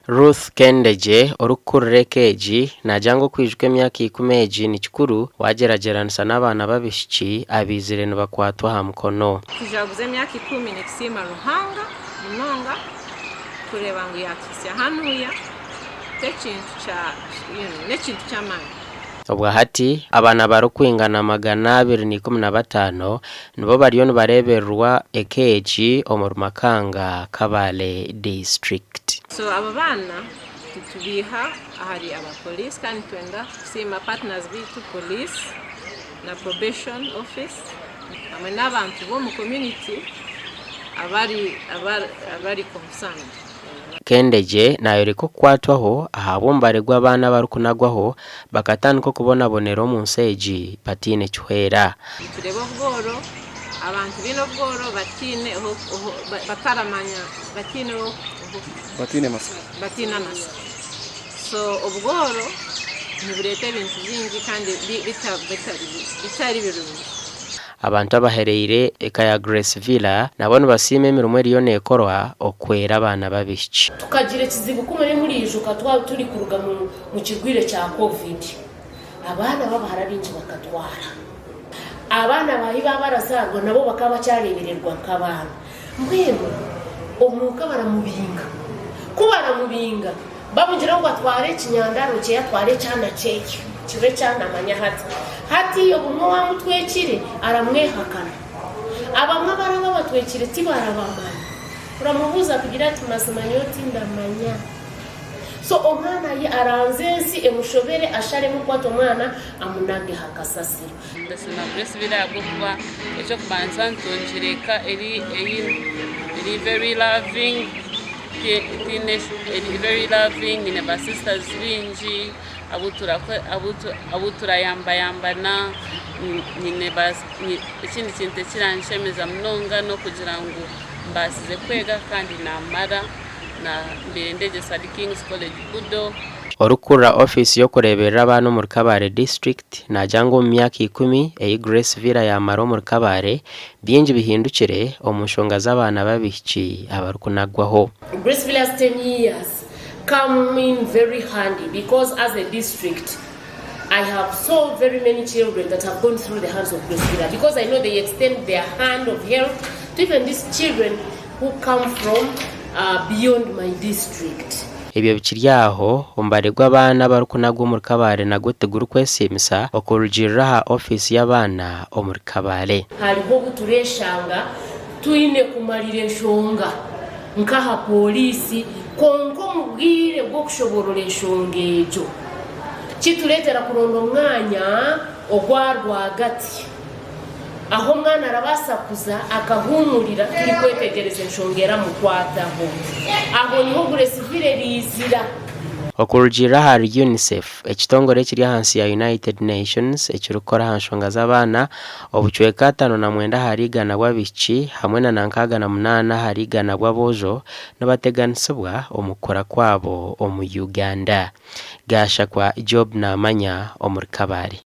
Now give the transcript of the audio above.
Ruth Kendegye, orikukurira eka egi, naagira ngu okwijuka emyaka ikumi egi ni kikuru waagyeragyeranisa n'abaana b'abaishiki abaizire nibakwatwa aha mukono. Tujaguza emyaka ikumi nitusiima Ruhanga munonga kureeba ngu yaatuhitsya hanuya t'ekintu kya you know n'ekintu ky'amaani. Obwa hati, abaana barikwingana 215 nibo bariyo nibareebererwa eka egi omuri Makanga, Kabale District. So abo baana titubiiha ahari aba police kandi nitwenda kusiima partners baitu police na probation office hamwe n'abantu b'omu community abari abari concerned. Kendegye nayoreka okukwatwaho ahabw'omubare gw'abaana abarikunagwaho bakatandika okubonabonera omu nsi egi bataine kihwera. Nitureeba obworo, abantu baine obworo bataine bataramanya bataine Bataine matsiko. Bataine amatsiko. So obworo nibureeta ebintu bingi kandi bitari birungi. Abantu abahereire eka ya Grace Villa nabo nibasiima emirimo eriyo nekorwa okuhwera abaana b'abaishiki. Tukagira ekizibu ku muri muriijuka twaba turi kuruga mu kirwaire kya Covid, abaana b'abahara baingi bakatwara. Abaana baahi baaba barazaarwa nabo bakaba bakyareebererwa nk'abaana. Mbwenu omuka baramubinga. Ku baramubinga, bamugira ngu atware ekinyandaaro kyeye atware ekyana kyeye kibe ekyana manya hati. Hati obumwe owaamutwekire aramwehakana. Abamwe abaraba abatwekire tibarabamanya. Oramubuuza akugira ati mazima nyowe tindamanya. So omwana ye aranze ensi emushobere asharemu kukwata omwana amunage aha kasasiro. Ndasiima Grace Villa ahabw'okuba eky'okubanza ntungire eka eri eri very loving tiine eri very loving nyine ba sisters baingi abu turayambayambana nyine ba ekindi kintu ekiranshemeza munonga n'okugira ngu mbaasize kwega kandi naamara mbaire ndegyesa ahari King's College Budo. Orikukurira ofiisi y'okureeberera abaana omuri Kabale disiturikiti naagira ngu omu myaka ikumi ei Grace Villa yaamara omuri Kabale, bingi bihindukire omu nshonga z'abaana b'abaishiki abarikunagwaho. Grace Villa's 10 years come in very handy because as a district I have so very many children that have gone through the hands of Grace Villa because I know they extend their hand of help to even these children who come from beyond my district. Ebyo bikiri aho, omubare gw'abaana abarikunagwa omuri Kabale nagwo tigurikwesiimisa okurugiirira aha ofiisi y'abaana omuri Kabale. Hariho obu tureeshanga twine kumarira enshonga nk'aha pooriisi, kwonka omu bwire bw'okushoboorora enshonga egyo, kitureetera kuronda omwanya ogwa rwagati ahu omwana arabaasa kuza akahuumurira turikwetegyereza enshonga eramukwataho. Aho niho Grace Villa eriizira. Okurugiirira ahari UNICEF, ekitongore ekiri ahansi ya United Nations ekirikukora aha nshonga z'abaana, obucweka 59 ahari igana bw'abaishiki hamwe na 68 ahari igana bw'aboojo nibateganisibwa omu kukura kwabo omu Uganda. Gashakwa Job Namanya omuri Kabale.